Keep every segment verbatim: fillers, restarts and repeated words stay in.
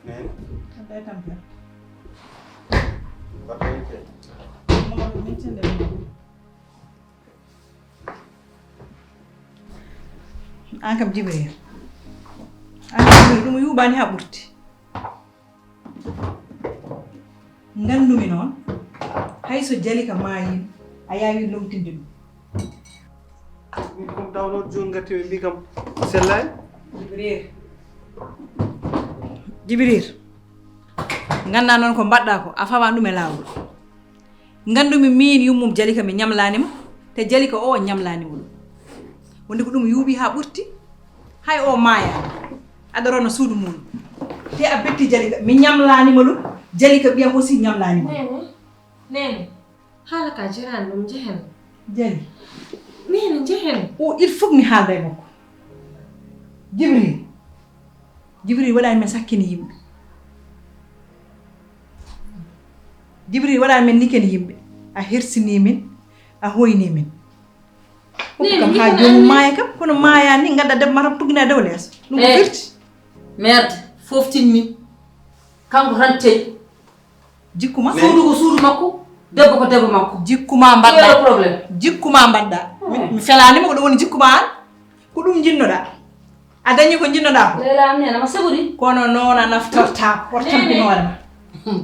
Aɗa e tampere. Mawɗo min cende. An kam Jibril, an kam Jibril, ɗum yuɓani ha ɓurti. Ngandumi noon, hay so Jalika maayi, a yaawi lomtinde ɗum. Min ko mi tawno jooni ngati ɓe mbi kam sellani. Jibril. Jibril. Nganndaa noon ko mbaɗɗaa ko, a faama ɗum e laawol. Nganndumi miin yummum Jalika mi ñamlaani mo, te Jalika o ñamlaani mo ɗum. Wonde ko ɗum yuuɓi haa ɓurti, hay o maayaani. Aɗa rona suudu mum. Te a betti Jalika, mi ñamlaani mo ɗum, Jalika ɓiyam aussi ñamlaani mo ɗum. Neene, neene, haala ka jeraani ɗum, njehen. Jali. Neene, njehen. O, il faut mi haalda e makko. Jibril. Jibril waɗaani men sakkini yimɓe. Jibril waɗaani men nikeni yimɓe. A hersini min, a hoyni min. Hokku kam haa joomum maaya kam, kono maaya ni, ngadda debbo ma tan puggina e dow leeso. Ɗum ko firti. Merde, foftin min. Kanko tan teyi. Jikku ma. Suudu ko suudu makko, debbo ko debbo makko. Jikku ma mbaɗɗa. Problème. Jikku ma mbaɗɗa. Mi, mi felaani mo ko ɗum woni jikku ma an. Ko ɗum njinnoɗaa. A dañi ko njinnoɗaa ko. Leela am nena ma seguri. Kono noon a naftortaa ko tampinoore ma.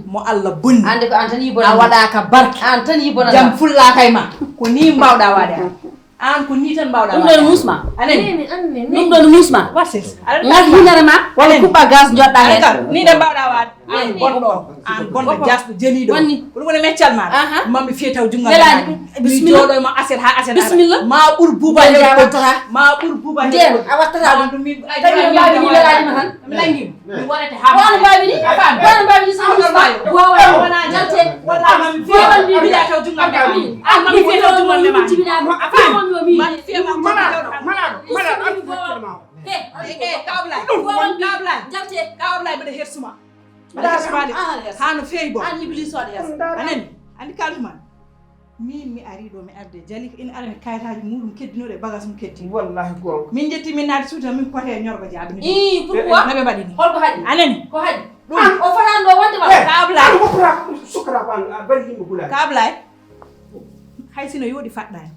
Mo Allah bonni. Ande ko an tan yi bonande. A waɗaaka barke. An tan yi bonande. Jam fullaaka e ma. Ko nii mbaawɗaa waade an. An ko nii tan mbaawɗaa waade. Ɗum ɗon musma. Anani. Ɗum ɗon musma. Wasis. Ngal hinere ma walla kuɓɓa gas joɗɗa heen. Nii ɗe mbaawɗaa waade. An bonɗo, an bonɗo jasɗo jeliiɗo. Ko ɗum woni meccal ma. Mami fiye taw jungal. Bisimilla. Jooɗo ma aset ha aset. Bisimilla. Ma ɓur buuba. Ma ɓur buuba. Ndeen a wattata ɗum. Tawi no mbaawi ni welaani ma tan. Mi nangi. Mi waɗete ha. Ko no mbaawi ni? Ko no mbaawi ni? Sama mbaawi. Wawa wona jalte. Wala mami fiye taw jungal ma. An mami fiye taw jungal ma. A faami? Mami fiye ma. Malaɗo, malaɗo, malaɗo. He, he, Ka Ablaye. Ka Ablaye. Jalte. Ka Ablaye mbaɗa hersuma. Mbaɗa hersuma de. Haa no feewi bo. An Iblis waɗa hersa. Anani, andi kalfi man. Min mi ari ɗo mi arde Jali ina arani kayitaaji muɗum keddinoɗo e bagage mum keddi. Wallahi goonga. Min jetti min naati suuta min kote e ñorgo jaabi ni. Ii, pourquoi? Naɓe mbaɗi ni. Holko haɗi? Anani. Ko haɗi? Ɗum. An o fotani ɗo wonde walla? Ka Ablaye. An o fotata sukara ko an a bari yimɓe gulaɗi. Ka Ablaye. Hay sino yooɗi faɗɗani.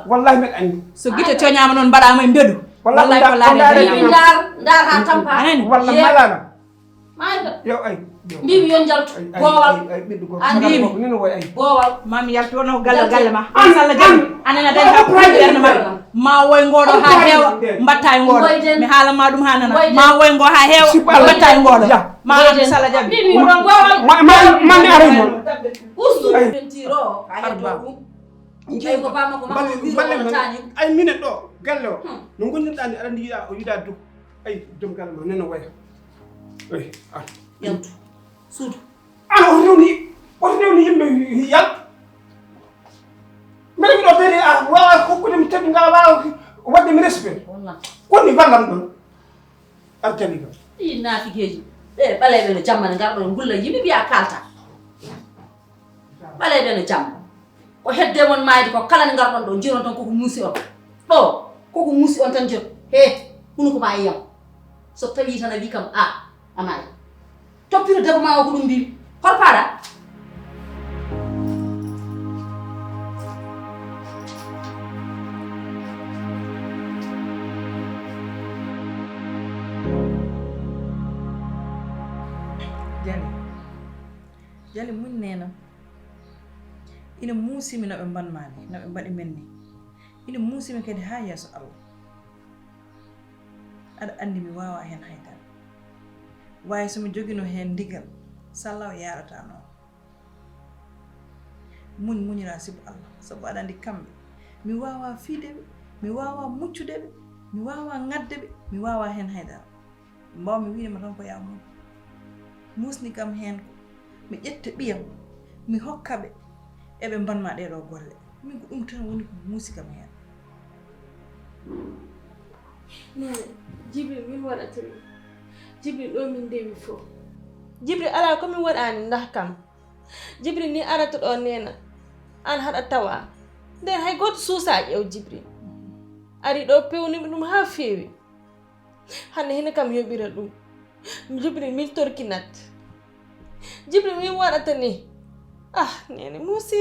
Wallahi mbeɗa anndi. So gite coñaama noon mbaɗaama e mbeɗu. Wallahi ko laade. Ndar, ndar haa tampa. Anani? Walla malaana. Yo ay. Mbimi yo njaltu. Boowal. Ay, ay, ɓiɗɗo gorko. An mbimi. Nino way ay. Boowal. Mami yaltu wonno galle galle ma. An, salla jam. Anana dañta ko ɓernde ma. Ma woy ngoɗo haa heewa, mbatta e ngoɗo. Mi haala ma ɗum haa nana. Ma woy ngo haa heewa, mbatta e ngoɗo. Ma an salla jam. Mbimi ko ɗon boowal. Ma, ma, ma mi aray noon. Ustu pentiro a heddo ɗum. Ay ko bama ko makko wiro wonataani. Ay minen ɗo galle o. No ngondirɗaa ni aɗa yiɗa o yiɗa du. Ay joom galle ma nena waya. Ay an. Yaltu. Suudu. An o rewni o rewni yimɓe yaltu. Mbeɗa miɗo ɓeyde a wawa hokkude mi teddungal a wawa wadde mi respect. Walla. Koni ballam ɗon. Artani kam. Ɗi naafigeeji ɓe ɓaleeɓe no jamma ne ngarɗo no ngulla yimɓe mbiya kalta. Ɓaleeɓe no jamma. Ko hedde mon maayde ko kala ne ngarɗon ɗo njiron tan koko muusi on. Ɗo koko muusi on tan njiro. He hunu ko ma yiyam. So tawi tan a wi kam a a maayi. Toppito debbo ma o ko ɗum mbimi. Hol paɗa? Jali. Jali muñ neenam. Ina muusimi no ɓe mbanmaani, no ɓe mbaɗi men ni. Ina muusimi kadi haa yeeso Allah. Aɗa anndi mi waawaa heen hay dara. Waaye so mi jogino heen ndigal, sallaw yaarata noon. Muñ muñiraa sibu Allah, sabu aɗa anndi kamɓe. Mi waawaa fiide ɓe, mi waawaa muccude ɓe, mi waawaa ŋadde ɓe, mi waawaa heen hay dara. Mbawmi wiide ma tan ko yaa muñ. Muusni kam heen ko mi ƴetta ɓiyam, mi hokka ɓe, eɓe mbanma ɗee ɗoo golle. Min ko ɗum tan woni ko muusi kam heen. Neene, Jibril min waɗata ɗum. Jibril ɗo min ndewi fof. Jibril alaa ko min waɗaani ndah kam. Jibril ni arata ɗo neena. Aan haɗa tawa. Nden hay gooto suusaa ƴeew Jibril. Ari ɗo pewnimi ɗum haa feewi. Hannde hino kam yoɓira ɗum. Jibril, min torkinat. Jibril, min waɗata ni. Ah, neene muusi.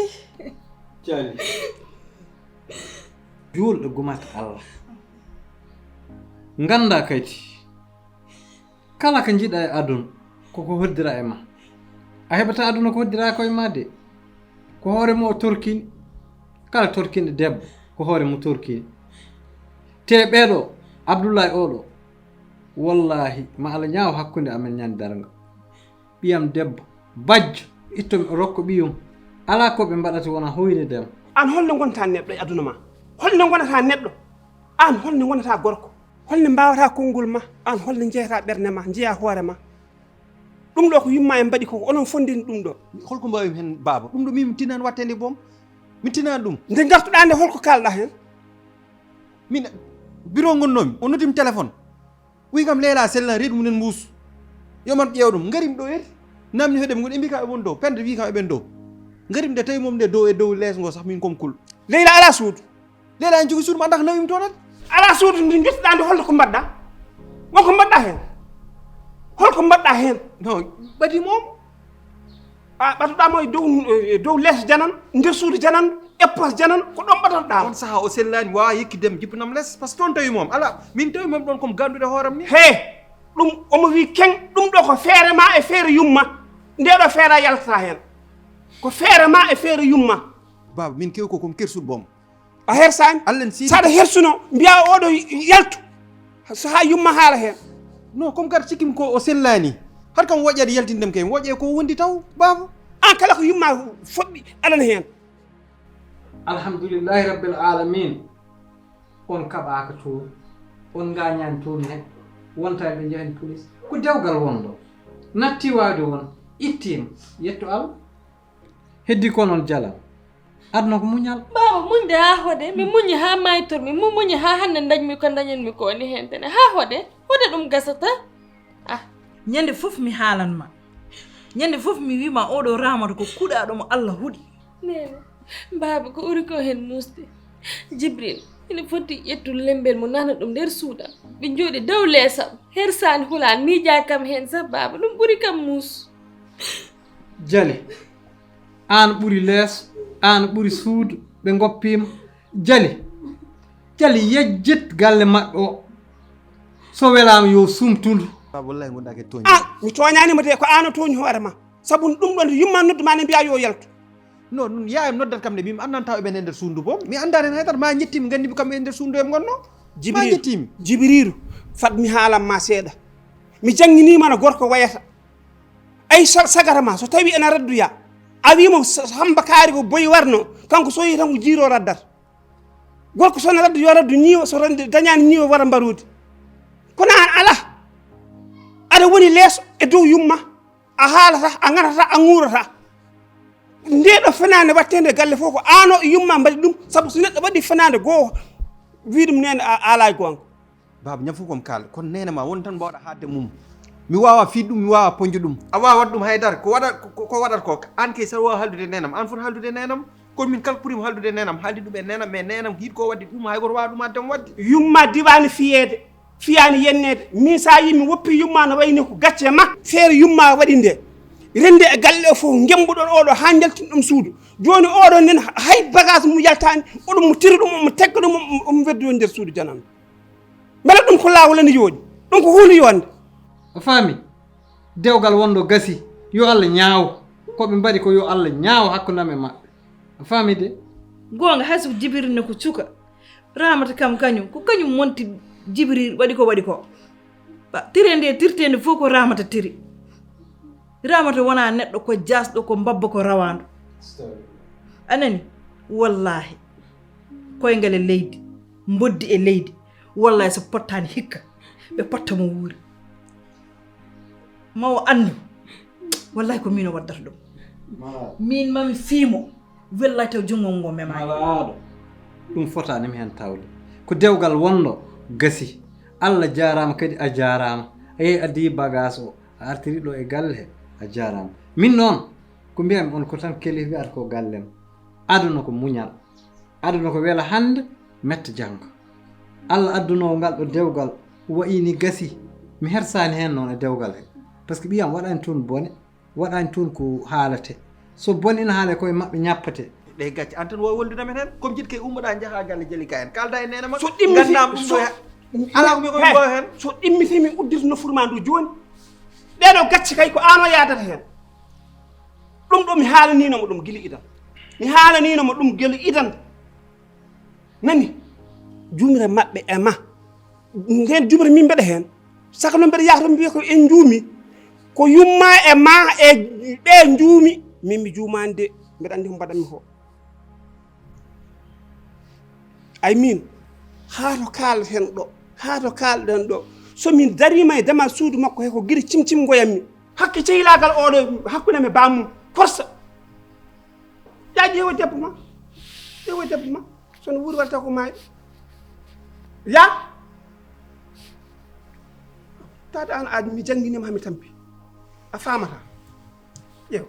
Jali. Juulɗo gumata Allah. Ngannda kadi, kala ko njiɗa e aduna, koko hoddira e ma. A heɓata aduna ko hoddira ko e ma de. Ko hoore mo o torkini. Kala torkinɗo debbo, ko hoore mo torkini. Te ɓeɗo, Abdullahi oɗo, wallahi, ma Allah ñaaw hakkunde amen ñande darnga. Ɓiyam debbo, bajjo, itto mi o rokko ɓiyum. Alaa ko ɓe mbaɗata wona hoynude ma. Aan holno ngontaa neɗɗo e aduna ma? Holno ngonata neɗɗo? Aan holno ngonata gorko? Holno mbaawata konngol ma? Aan holno njeeyata ɓernde ma, njeeya hoore ma? Ɗum ɗo ko yumma en mbaɗi ko, onon fondini ɗum ɗo. Holko mbaawmi heen, baaba? Ɗum ɗo min tinaani waɗteede boom. Min tinaani ɗum. Nde ngartuɗaa nde, holko kaalɗaa heen? Min, biro ngonnoomi, o noddi mi téléphone. Wi kam Leyla sellan reedu mumen mbuus. Yo man ƴeew ɗum. Ngarim ɗo eri. Namni hoɗem ngon, ɓe mbi kam eɓen dow. Pende wi kam eɓen dow. Ngarim de tawi mom de dow e dow lees ngo sax min kom kul. Leyla ala suudu. Leyla en jogi suudu ma ndax nawim to net. Ala suudu ndi jottuɗaa ndi, holko mbaɗɗaa? Wonko mbaɗɗaa heen? Holko mbaɗɗaa heen? No, ɓadi mom. A ɓatuɗaa mo e dow, e dow lees janan, nder suudu janan, e pos janan, ko ɗon ɓatotoɗaa mo. On saha o sellaani, waawa yekki dem jippanam les, parce que toon tawi mom. Ala, min tawi mom ɗon kom ganduɗe hooram ni. He, ɗum omo wi keng, ɗum ɗo ko feere ma e feere yumma. Nde ɗo feere a yaltata heen. Ko feere ma e feere yumma. Baaba, min kew ko kom kersuɗo boom. A hersaani. Allen siidi. Saɗa hersuno, mbiya oɗo yaltu. So haa yumma haala heen. No, comme kadi sikkim ko o sellaani. Har kam woƴƴaade yaltindem kay, woƴƴe ko wondi taw, baaba. Aan kala ko yumma foɓɓi aɗana heen. Alhamdulillahi Rabbil Alamin. On kaɓaaka toon. On ngaañaani toon neɗɗo. Wonta ɓe njahani police. Ko dewgal wonɗo. Natti waawde won. Ittiima. Yetto Allah. Heddi ko noon jalan. Aduna ko muñal. Baaba, muñde haa hode. Mi muñi haa maytor mi. Mi muñi haa hannde ndañmi ko ndañanmi ko woni heen tene. Haa hode. Hode ɗum gasata. Ah. Ñande fof mi haalan ma. Ñande fof mi wii ma oɗo Ramata ko kuɗaaɗo mo Allah huɗi. Neene, baaba, ko uri ko heen muusde. Jibril, ina foti ƴettude lembel mo nana ɗum nder suudam. Ɓe njooɗi dow leesam. Hersaani hulaani miijaa kam heen sax, baaba. Ɗum ɓuri kam muus. Jali, aan ɓuri lees, aan ɓuri suudu, ɓe ngoppiima. Jali, Jali yejjit galle maɓɓe o. So welaama yo sumtundu. Baaba, wallahi ngonɗaa kadi tooñde. Aan, mi tooñaani mo de, ko aan o tooñi hoore ma. Sabu ɗum ɗon yumma noddu ma ne mbiya yo yaltu. No, ɗum yaayam noddat kam de, mi anndaa taw eɓen e nder suudu boom. Mi anndaa heen hay dara, ma njettii mi nganndi kam e nder suudu em ngonno. Ma Jibril, njettii mi. Jibriiru, fad mi haalan ma seeɗa. Mi jannginiima no gorko wayata. Ay sa-, sagata ma, so tawi ena raddoya, a wii mo sa-, Samba Kaari ko boyi warno, kanko so yehi tan ko jiiro raddata. Gorko so ena raddo yo raddo ñiiwa, so rende dañaani ñiiwa wara mbaroodi. Kono aan alaa. Aɗa woni lees e dow yumma. A haalata, a ŋatata, a ŋuurata. Nde ɗo fenaande waɗteende galle fof ko aan o e yumma mbaɗi ɗum, sabu so neɗɗo waɗi fenaande goo, wii ɗum neene a, a alaa e goonga. Baaba, ñande fof ko mi kaal, kono neene ma won tan mbaawɗa haalde mum. Mi waawa fiide ɗum, mi waawa poñde ɗum. A waawa waɗde ɗum hay dara, ko waɗa, ko, ko waɗata ko, aan kay saɗa waawa haaldude e neenam, aan foti haaldude e neenam. Kono min kala ko ɓuri mi haaldude e neenam, haaldi ɗum e neenam, mais neenam ko yiɗi ko waɗde ɗum, hay gooto waawaa ɗum haalde mo waɗde. Yumma diwaani fiyeede, fiyaani yenneede. Min so a yii mi woppi yumma no wayi ni ko gacce ma. Feere yumma waɗi nde. Rende e galle o fof, ngembuɗon oɗo haa njaltin ɗum suudu. Jooni oɗo nen hay bagage mum yaltaani, oɗon mo tiri ɗum, omo tegga ɗum, omo, omo weddi on nder suudu janandu. Mbele ɗum ko laawol ene yooɗi? Ɗum ko huunde yonde. A faami? Dewgal wonɗo gasi. Yo Allah ñaawo. Ko ɓe mbaɗi ko yo Allah ñaawo hakkunde am e maɓɓe. A faami de? Goonga, hay so Jibril ne ko cuka. Ramata kam kañum, ko kañum monti Jibril, waɗi ko waɗi ko. Ba, tire nde tirteende fof ko Ramata tiri. Ramata wonaa neɗɗo, ko jaasɗo, ko mbabba, ko rawaandu. A nani? Wallaahi. Koyngal e leydi, mboddi e leydi. Wallaahi so pottaani hikka, ɓe potta mo wuuri. Ma o anndu. Wallaahi ko miin o waddata ɗum. Malaaɗo. Miin mami fii mo. Wallaahi taw junngo ngo memaani. Malaaɗo. Ɗum fotaani mi heen tawde. Ko dewgal wonɗo gasi. Allah jaaraama kadi a jaaraama. A yehi addi bagaas o. A artiri ɗo e galle he. A jaaraama. Min noon, ko mbiyami on ko tan kelif wiyata ko gallem. Aduna ko muñal. Aduna ko wela hannde, metta janngo. Allah addunoo ngal ɗo dewgal, wayi ni gasi. Mi hersaani heen noon e dewgal he, par ce que ɓiyam waɗaani toon bone, waɗaani toon ko haalate. So bone ina haale koye maɓɓe ñappate. Ɗe gacce an tan wawi walludam en hen, comme jiɗ ke ummoɗa jaaha galle Jalika en kalda e nene ma. So ɗimmi fi- Gandam ɗum so- ɗo he- Ala ko mi ko He, mbawi hen. So ɗimmi fi mi uddita no furma ndu joni. Ɗeɗo gacce kay ko an o yadata hen. Ɗum ɗo mi haalanino mo ɗum gila idan. Mi haalanino mo ɗum gila idan. Nani? Jumira maɓɓe e ma. Nden jumira min mbeɗa hen. Saka noon mbeɗa yahata mbiya ko en juumi. Ko yumma e ma e ɓe juumi. Min mi juumani de. Mbeɗa andi ko mbaɗanmi ko. Ay min, haa to kaalɗen ɗo, haa to kaalɗen ɗo, so min dariima e damal suudu makko he ko giri cimcim ngoyanmi. Hakke cehilagal oɗo hakkunde me bamum, forsa. Ya ƴeewa debbo ma, ƴeewa debbo ma, sono wuuri walla taw ko maayɗo. Ya, tata an a mi jannginima hami tampi. A faamata. Ƴeew.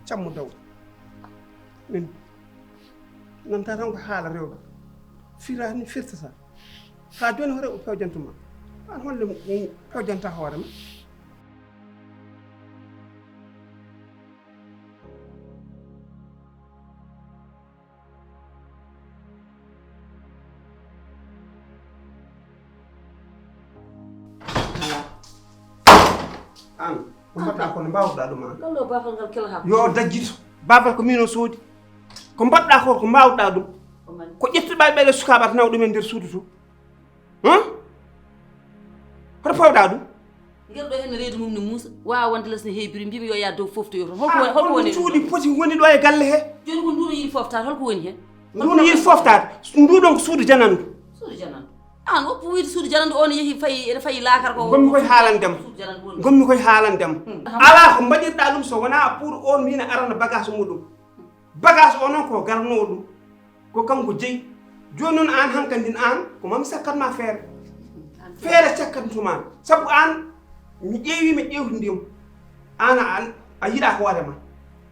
Cammo daw. Min. Nanta tan ko haala rewɓe. Firani firtata. Haa jooni ko rewɓe pewjantuma. An holle pewjanta hoore ma. An, ko mbaɗɗa ko no mbawɗa ɗum an? Ɗon ɗo baafal ngal kela ha. Yo dajjito. Baafal ko min o soodi. Ko mbaɗɗa ko, ko mbawɗa ɗum? Ko man? Ko ƴettuɓa ɓeɗe sukaɓa to nawa ɗumen nder suudu to. Hum? Hoto fawɗa ɗum? Ngel ɗo henne reedu mum ne muusa, wawa wonde les ne heybiri, mbimi yo yaade dow foftoyo toon. Holko woni, holko woni cuuɗi poti woni ɗo e galle he? Joni ko nduɗo yiɗi foftaade, holko woni hen? Nduɗo yiɗi foftaade. Nduɗon ko suudu janandu. Suudu janandu. An woppu wiyde suudu janandu o ne yehi fayi, ene fayi laakar ko. Ngonmi koye haalande mo. Suudu janandu woni. Ngonmi koye haalande mo. Hmm. Alaa ko mbaɗirɗa ɗum so wonaa pour on wina arana bagage muɗum. Bagage o noon ko garnoo ɗum. Ko kanko jeyi. Jooni noon aan hankandin aan ko mami sakkat ma feere. Feere cakkantuma. Sabu aan mi ƴeewi mi ƴeewtindima. Aan a, a yiɗa hoore ma.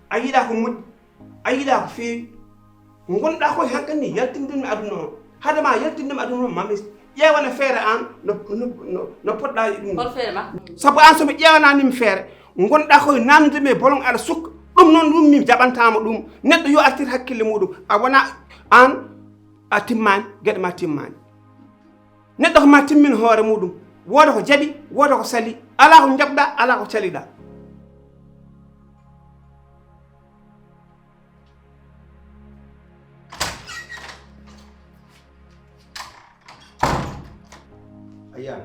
A yiɗa ko moƴƴi. A yiɗa ko feewi. Ngonɗa koye hankandi yaltindinmi aduna o. Hade ma yaltindinmi aduna o mami ƴeewane feere aan no, no, no, no poɗɗa e ɗum. Hol feere ma? Sabu aan so mi ƴeewananimi feere, ngonɗa koye nannude mi e bolon aɗa sukka. Ɗum noon ɗum mi jaɓantama ɗum. Neɗɗo yo artir hakkille muɗum. A wona aan a timmani, geɗe ma timmani. Neɗɗo ko ma timmin hoore muɗum. Wooda ko jaɓi, wooda ko sali. Ala ko jaɓɗa, ala ko caliɗa. Ayan.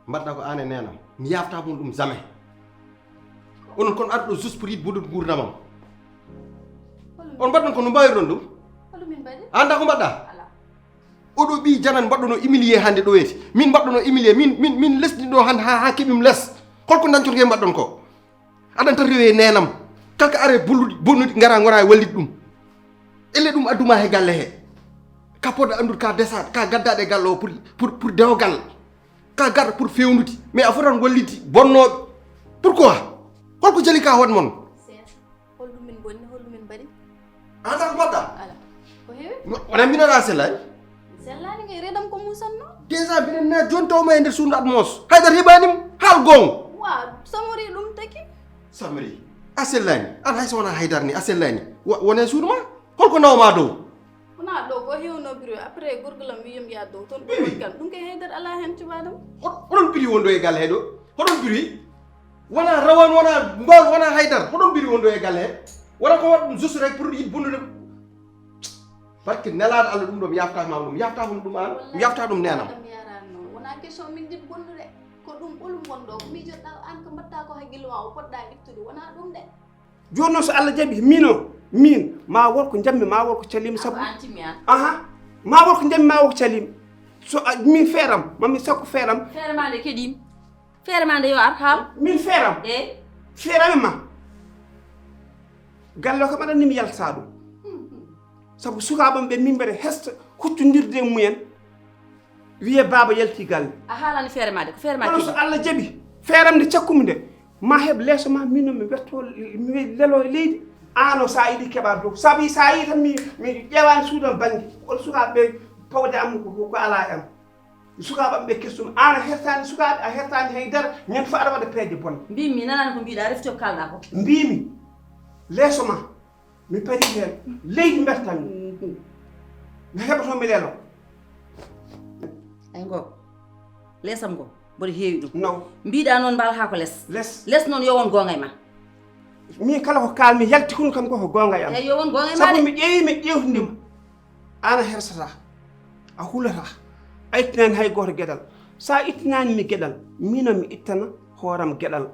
Mbaɗɗa ko aan e neenam. Mi yafta mon ɗum jamais. Onon kon arɗo juste pour yiɗ bonnude nguurdamam. On mbaɗɗon ko no mbawiron ɗum? Holo min mbaɗi? Anda ko mbaɗɗa? Ala. Oɗo ɓi janan mbaɗɗono humilier hande ɗo weeti. Min mbaɗɗono humilier, min, min, min lesdi ɗo han ha, ha keɓim les. Holko dañcoto ke mbaɗɗon ko? Aɗan tan rewe neenam. Kalka are bolluɗi, bonnuɗi, ngara ngora e wallit ɗum. Elle ɗum adduma he galle he. Ka poɗɗa anndude ka desaɗ, ka gaddaɗe galle o pour, pour, pour dewgal. Ka garɗa pour fewnude. Mais a fotan wallitde bonnooɓe. Pourquoi? Holko jali ka hoɗ mon? Seeɗa. Holɗum min bonni, holɗum min mbaɗi? An tan ko mbaɗɗa? Ala. Ko heewi? No, wona mbiɗa a sellani? Mi sellani kay, reedam ko musanno. Déjà mbiɗen na joni tawma e nder suudu Atmos. Haydara heɓanim, haal goonga. Wa, samori ɗum taki. Samori, a sellani. An hay so wona haydara ni, a sellani. Wa, wona e suudu ma? Holko nawma dow? Wona ɗo ko hewno biro, après gorgolam wiyam ya dow. Toon ko kan. Ɗum kay haydara ala hen cubaɗam. Hoɗon biri wonɗo e galle he ɗo? Hoɗon biri? Wona rawan, wona mbaal, wona haydara. Hoɗon mbiɗi wonɗo e galle he? Wona ko waɗa ɗum juste rek pour yiɗ bonnude. Barke nelaɗo Allah ɗum ɗo mi yaftama ɗum. Yaftama ɗum an, mi yafta ɗum nenam. Wona question min jiɗ bonnude. Ko ɗum ɓolum wonɗo. Ko miijoɗɗa an ko mbatta ko haqqille ma o poɗɗa ittude. Wona ɗum de. Jooni noon so Allah jaɓi, min o, min, ma wor ko jammi, ma wor ko calimi, sabu an timmi an. Aha, ma wor ko jammi, ma wor ko calimi. So a, min feeram, ma mi sakku feeram. Feere ma nde keɗimi. Feere ma nde yo ar, haal. Min feeram? Eey. Feeram e ma. Galle o kam aɗa anndi mi yaltata ɗum. Sabu sukaaɓe am ɓe min mbeɗa hesta huccondirde e mumen. Wiye baaba yalti galle. A haalani feere ma de, ko feere ma keɗi. Kono so Allah jaɓi, feeram nde cakkumi nde, ma heɓ leeso ma, min noon mi wetto, mi lelo e leydi. Aan o sa yiɗi keɓa dow. Sabi sa yi tan mi, mi ƴeewani suudu am bannge. On sukaaɓe ɓe pawde am ko, ko, ko alaa e am. Sukaaɓe am ɓe kesum, aan a hertaani sukaaɓe, a hertaani hay dara, ñande fof aɗa waɗa peeje bonɗe. Mbimi, mi nanaani ko mbiɗa, refti ko kalɗa ko. Mbimi, leeso ma, mi pari heen, leydi mbertanmi. Mi heɓato mi lelo. Ay ngo, leesam ngo, mboɗo heewi ɗum. Naw. Mbiɗa noon mbaal haa ko les. Les. Les noon yo won goonga e ma. Min kala ko kaalmi yalti hunu kam ko ko goonga e am. Eyi, yo won goonga e ma. Sabu de. Mi ƴeewi, mi ƴeewtindima. Aan a hersataa, a hulataa, a ittinaani hay gooto geɗal. So a ittinaani mi geɗal, miin o mi ittana hooram geɗal.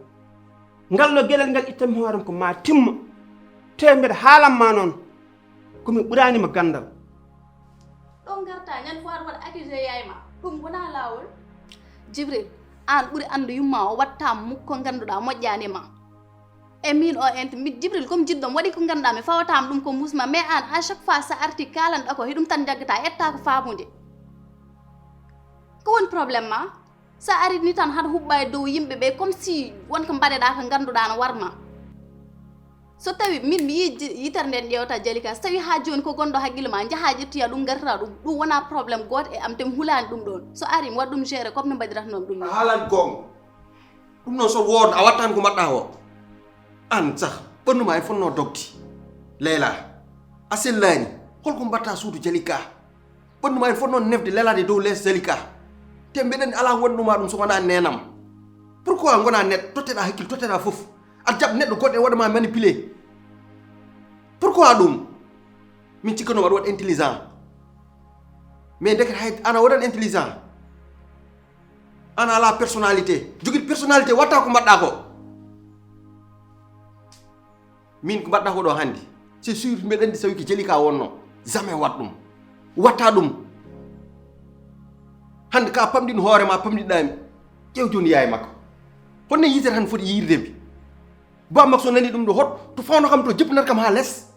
Ngal ɗo geɗal ngal ittanmi hooram ko maa timma. Te mbeɗa haalan ma noon, ko mi ɓuraani ma ganndal. Ɗo ngarta, ñande fof aɗa waɗa accusé yaay ma. Ɗum wonaa laawol. Jibril, aan ɓuri anndu yumma o watta mukko ngannduɗaa moƴƴaani ma. E miin o ento, mi Jibril, comme jiɗɗo mi waɗi ko ngannduɗaa mi fawataama ɗum ko muusma, mais aan, à chaque fois so arti kaalanɗa ko, hiɗum tan njaggata, etta ko faamude. Ko woni problème ma? So ari ni tan haɗa huɓɓa e dow yimɓe ɓe, comme si won ko mbaɗeɗaa ko ngannduɗaa no war ma. So tawi min mi yii ji-, yitere nden ƴeewta Jalika, so tawi haa jooni ko gonɗo haqqille ma, njaha ƴettoya ɗum, ngartira ɗum. Ɗum wona problème gooto e am, te mi hulaani ɗum ɗoon. So ari mi waɗa ɗum gérer comme no mbaɗirata noon ɗum ni. A haalan goonga. Ɗum noon so woodno a wattan ko mbaɗɗa ko. Aan sah, ɓanndu ma en fotnoo dogde. Leyla, a sellaani. Holko mbaɗta suudu Jalika? Ɓanndu ma en fotnoo nefde lelaade dow lees Jalika. Te mbeɗen alaa wonɗuma ɗum so wonaa neenam. Pourquoi ngonaa neɗɗo, totteɗaa hakkille, totteɗaa fof? A jaɓ neɗɗo goɗɗo e waɗa ma manipuler. Pourquoi ɗum? Min cikkanoo aɗa waɗa intelligent. Mais ndekete hay ana waɗan intelligent. Aan a alaa personnalité. Jogiiɗo personnalité watta ko mbaɗɗa ko. Min ko mbaɗɗa ko ɗo hannde, c'est sûr mbeɗa anndi sawi ko Jalika wonno. Jamais wat ɗum. Watta ɗum. Hannde ka pamɗin hoore ma, pamɗiɗɗami. Ƴeew jooni yaay makko. Honno yitere hannde foti yirde mi? Ba makko so nani ɗum ɗo hot, to fawno kam to jippanat kam haa les.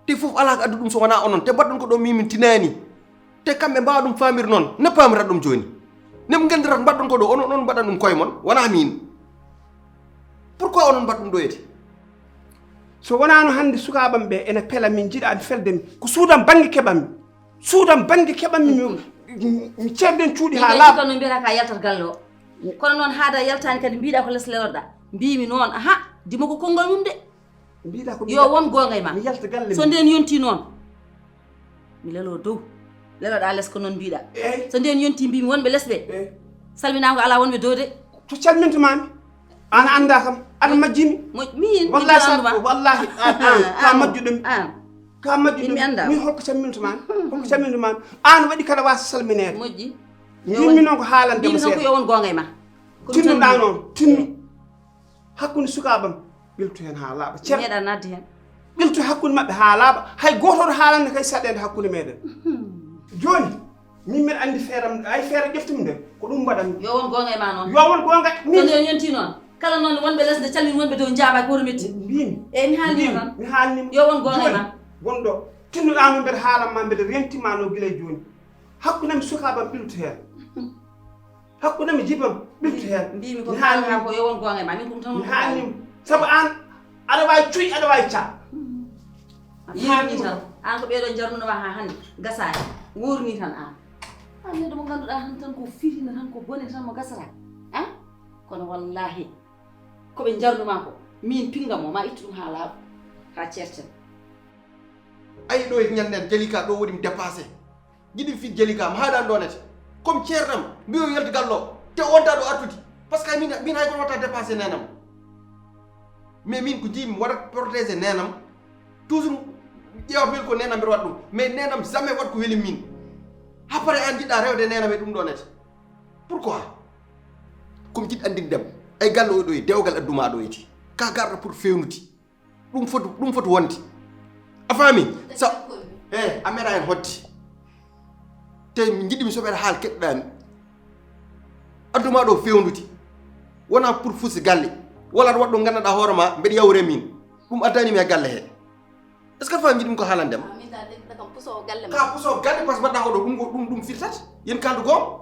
Te fof alaa ko addu ɗum so wonaa onon. Te mbaɗɗon ko ɗo min, min tinaani. Te kamɓe mbaawa ɗum faamir noon. Ne paamirat ɗum jooni? Ne ɓe nganndirat mbaɗɗon ko ɗo, onon, onon mbaɗan ɗum koye mon, wonaa min. Pourquoi onon mbaɗ ɗum ɗo ete? So wonaano hannde sukaaɓam ɓe ene pela min, njiɗa mi felde mi. Ko suudam bannge keɓammi. Suudam bannge keɓammi mi, mi ceerden cuuɗi haa laaɓa. Kono mbiyata ka yaltat galle o. Kono noon haada yaltaani kadi mbiɗa ko les leloɗa. Mbimi noon, aha, dimo ko konngol mum de. Mbiɗa ko yo won goonga e ma. Mi yalta galle. So ndeen yonti noon, mi lelo dow. Leloɗa les ko noon mbiɗa. Eey. So ndeen yonti mbimi wonɓe les ɓe. Eey. Salminaango alaa wonɓe dow de. To calminta mami. An annda kam. Aɗa majjimi. Mo-, min, wallahi min sa-, anndu ma. Wallahi, an, an, ka majjuɗo mi. An. Ka majjuɗo mi. Min mi annda. Min holko calminta mami? Holko calminta mami? An waɗi kala wasa salmineede. Moƴƴi. Yimmi noon ko haalande mo seeɗa. Yo won goonga e ma. Tinnuɗa noon, tinnu. Hakkunde sukaaɓam, ɓiltu heen haa laaɓa. Ceer. Meeɗa nadde heen. Ɓiltu hakkunde maɓɓe haa laaɓa. Hay gooto oto haalande kay saɗeende hakkunde meeɗen. Jooni, min mbiɗa anndi feeram, ay feere ƴeftum nde, ko ɗum mbaɗan. Yo won goonga e ma noon. Yo won goonga. Min. Kono yo yonti noon. Kala noon wonɓe lesde calmin wonɓe dow njaaba ko hoto metti. Mbimi. Eyi, mi haalnima tan. Mi haalnima. Yo won goonga e ma. Jooni, wonɗo, tinnuɗa noon mbeɗa haalan ma, mbeɗa rentima noon gila e jooni. Hakkunde am sukaaɓam ɓiltu heen. Hakkunde mi jibam ɓiltu heen. Mbimi ko mi haalnima ko yo won goonga e ma, min ko ɗum tan. Mi haalnima. Sabu an, aɗa waawi cuy, aɗa waawi ca. A mi haalnima tan. An ko ɓeeɗo jarnuno ma haa hannde, gasaani. Wuurni tan an. An neɗɗo mo ngannduɗaa han tan ko firina tan, ko bone tan mo gasata. An? Kono wallahi, ko ɓe jarnuma ko, min pinga mo, ma ittu ɗum haa laaɓa, haa ceerten. Ayi ɗo e ñanden Jalika ɗo woni mi dépassé. Jiɗi fi Jalika, mi haaɗani ɗo nete. Comme ceernam, mbiyo yalti gallo, te o wonta ɗo artude. Parce que min, min hay kono watta dépassé nenam. Mais min ko jiimi mi waɗat protégé nenam. Toujours ƴeewat wel ko nenam mbeɗa waɗa ɗum. Mais nenam jamais waɗ ko weli min. Après an jiɗɗa rewde nenam e ɗum ɗo nete. Pourquoi? Comme jiɗ anndin dem. Ay gallo o ɗo e dewgal adduma ɗo eti. Ka garɗo pour fewnude. Ɗum foti, ɗum foti wonde. A faami? Sa, eh, a meeɗa hen hodde. Te mi jiɗi mi soɓere haala keɗɗaami. Adduma ɗo fewnude. Wona pour fusi galle. Wala aɗa waɗa ɗo nganndanɗaa hoore ma, mbeɗa yawre min. Ɗum addani mi e galle he. Est-ce que a faami jiɗi mi ko haalande ma? Min dal ɗen kam puso galle ma. Ka puso galle, parce que mbaɗɗa ko ɗo, ɗum ko, ɗum, ɗum firtat. Yen kaldu goonga.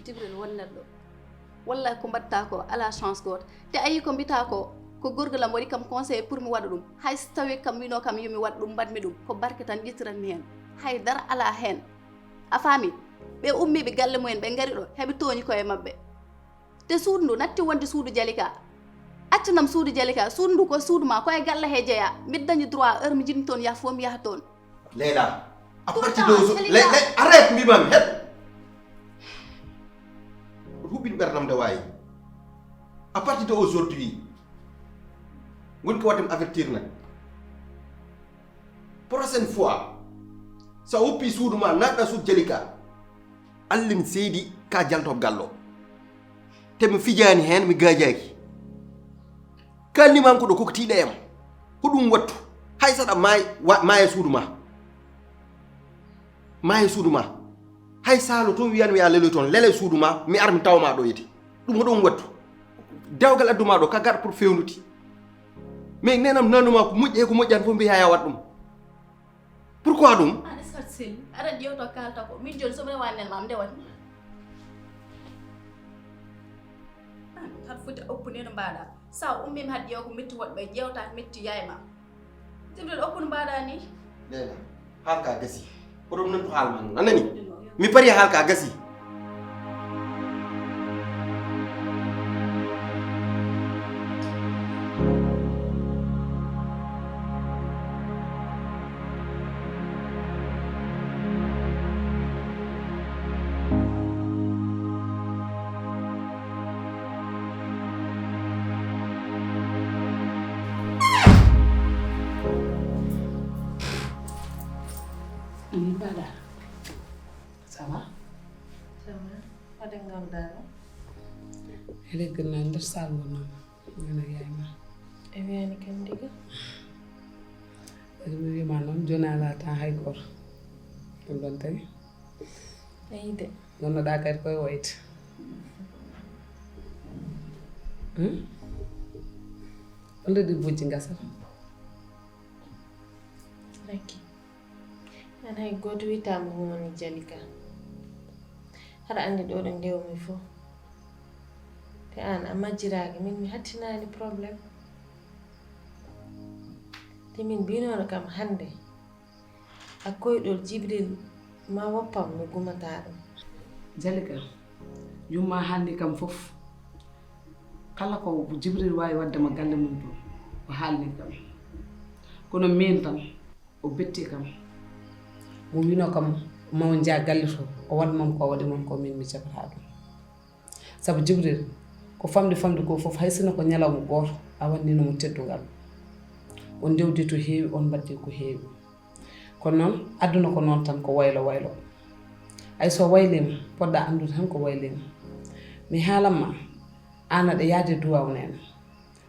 Jibril won neɗɗo. Wallahi ko mbaɗta ko alaa chance gooto. Te a yii ko mbita ko, ko gorgolam waɗi kam conseil pour mi waɗa ɗum. Hay so tawi kam wino kam yo mi waɗ ɗum, mbaɗmi ɗum. Ko barke tan ƴettiranmi heen. Hay dara alaa heen. A faami? Ɓe ummiiɓe galle mumen, ɓe ngari ɗo, heɓe tooñi koye maɓɓe. Te suudu ndu natti wonde suudu Jalika. Accanam suudu Jalika, suudu ndu ko suudu ma, ko e galle he jeyaa. Miɗo dañi droit, heure mi jiɗmi toon yaha fof, mi yaha toon. Leila, à partir de aujourd'hui, le, le, arrête, mbimami, heɗ. Huɓɓin ɓernam nde wayi. À partir de aujourd'hui, woni ko waɗde mi avertir nag. Prochaine fois, so a woppi suudu ma, naatɗa suudu Jalika, allin seydi ka jalto gallo. Te mi fijaani heen, mi gaajaaki. Kalnimanko ɗo koko tiiɗa e am. Ko ɗum wattu. Hay saɗa maay-, wa-, maaya suudu ma. Maaya suudu ma. Hay saalo toon wiyan mi a leloy toon. Lelay suudu ma, mi ar mi tawa ma ɗo yete. Ɗum ko ɗum wattu. Dewgal addu ma ɗo, ka gar pour fewnude. Mais nenam nanuma ko moƴƴi e ko moƴƴani fof mbiya ya waɗ ɗum. Pourquoi ɗum? An est-ce que a selli? Aɗa ƴeewta kaalta ko. Min jooni so mi rewaani nel ma, am nde waɗmi? An haɗa foti oppude no mbaɗa. Sa ummima haɗa ƴeewa ko metti woɗɓe, ƴeewta ko metti yaay ma. Jibril, oppu no mbaɗa ni. Leila, haal ka gasi. Ko ɗum nantu haal ma noon. A nani? Mi pari haal ka gasi. Mbaɗa. Ça va? Ça va. Waɗe ngam dara? Eɗen gënna nder salle mo noon. Ana yaay ma? E wiyani kam diga? Ɓe mi wiima noon, jooni alaa tan hay gooto. Ɗum ɗon tagi. Eyi de. Ngonnoɗaa kadi koye wayde. Hmm? Wonde ɗi bojji ngasata. Lakki. An hay gooto wiytaama ko woni Jalika. Haɗa anndi ɗo ɗo ndewmi fof. Te an a majjiraaki, min mi hattinaani problème. Te min mbinono kam hannde, a koyɗol Jibril ma woppam mi gumataa ɗum. Jalika, yumma haalni kam fof. Kala ko Jibril waawi waɗde ma galle mum to, o haalni kam. Kono min tan, o betti kam. Mo wino kam, ma on njah galle to, o waɗ mam ko o waɗi mam ko, min mi jaɓataa ɗum. Sabu Jibril, ko famɗi famɗi ko fof, hay sinno ko ñalawma gooto, a wannino mo teddungal. On ndewdi to heewi, on mbaɗdi ko heewi. Kono noon, aduna ko noon tan, ko waylo waylo. Hay so wayliima, poɗɗa anndude tan ko wayliima. Mi haalan ma, aan aɗa yahde duwaaw neene.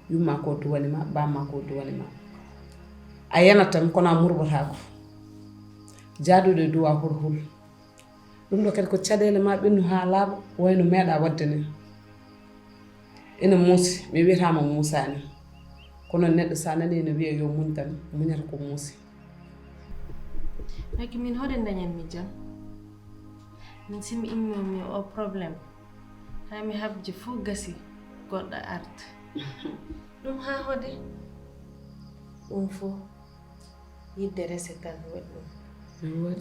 Yumma ko duwani ma, bamma ko duwani ma. A yanat tan, kono a murɓotaako. Jaaduɗo e duwaaw hoto hul. Ɗum ɗo kadi ko caɗeele ma ɓennu haa laaɓa, wayno meeɗa waɗde ni. Ene muusi, mi wiyataama muusaani. Kono neɗɗo so a nani ene wiya yo muñ tan, muñata ko muusi. Lakki min hoɗe dañanmi jam? Min si mi immimi o problème, haa mi habji fof gasi, goɗɗo arta. Ɗum haa hoɗe? Ɗum fof yidde rese tan waɗi ɗum.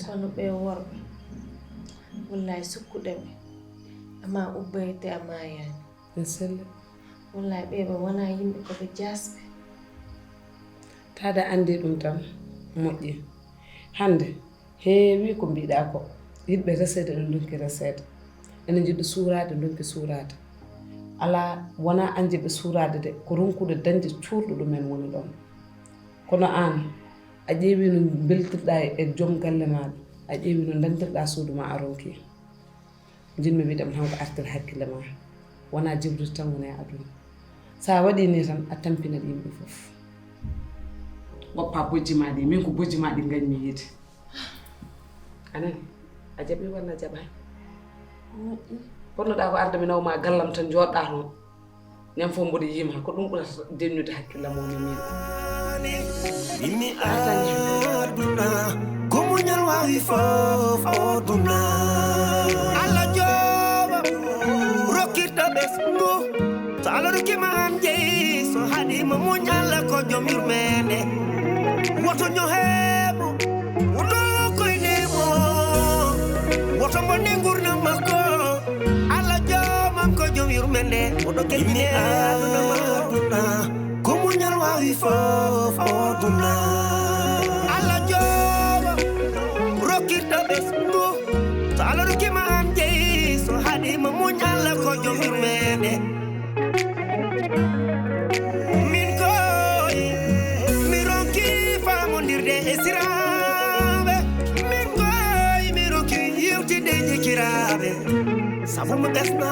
Kono ɓe worɓe, wallaay sukkuɗe ɓe, ama ubbayte a maayaani. Ɓe selli. Wallaay ɓe ɓe wonaa yimɓe, ko ɓe jaasɓe. Taada anndi ɗum tan moƴƴi. Hannde heewi ko mbiɗa ko, yiɗɓe reseede ene ndonki reseede, ene njiɗi suuraade ndonki suuraade. Alaa, wonaa añde ɓe suuraade de, ko ronkude dañde cuurɗo ɗumen woni ɗoon. Kono aan, a ƴeewi no mbeltirɗaa e joom galle maaɗa, a ƴeewi no dañtirɗaa suudu ma a ronki. Njiɗmi wiide ma tan ko artir hakkille ma. Wonaa Jibril tan woni e aduna. So a waɗii nii tan, a tampinat yimɓe fof. Woppa bojji ma ɗi, min ko bojji ma ɗi ngañmi yiide. A nani? A jaɓi walla a jaɓaani? Moƴƴi. Ponnoɗaa ko arde mi nawa ma gallam tan njooɗɗaa toon. Ñam fof mboɗo yiima ko ɗum ɓurata deññude hakkillam woni min. Mimi aduna ko muñal wawi fof o duna. Allah jooba rokkirta ɓesngu. So Allah rokkima an jeyi, so haɗima muñ Allah ko joom yurmende. Woto ño heeɓo, woto koye nemo. Men de, oɗo kebine aduna ma aduna. Ko muñal wawi fof o duna. Allah jooma rokkirta ɓesngu. So Allah rokkima an jeyi, so haɗima muñ, Allah ko joom yurmede. Min koy mi ronki famondirde e siraɓe. Min koy mi ronki yewtide jikiraɓe. Sabu mo ɓesna.